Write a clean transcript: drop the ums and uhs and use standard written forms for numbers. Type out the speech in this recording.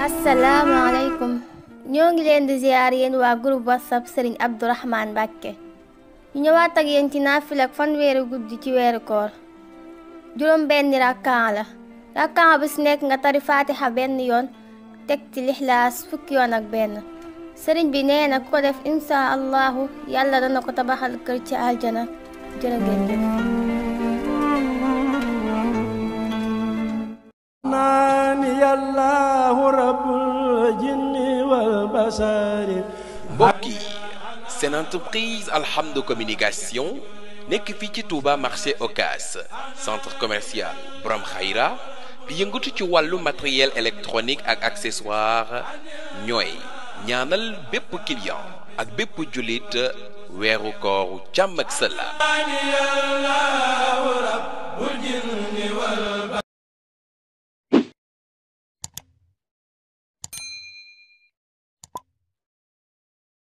asalaamaaleykum ñoo ngi leen di ziar yéen waa groupe whatsapp Serigne Abdourahmane Mbacké ñu ñëwaat ak yéen ci naafila ak fanweeri guddi ci weeru koor juróom benni rakkaan la rakkaan bu si nekk nga tari fatiha benn yoon teg ci lixlaas fukki yoon ak benn sëriñ bi nee na ku ko def insha allahu yàlla dana ko tabaxal kër ci aljana jërë ngeen jëf mbokk yi seen entreprise Alhamdou Communication nekk fii ci Touba marché Ocass centre commercial Borom Khayra di yëngatu ci wàllu matériel électronique ak accessoire ñooy ñaanal bépp client ak bépp jullit weeru kooru jàmm ak salaam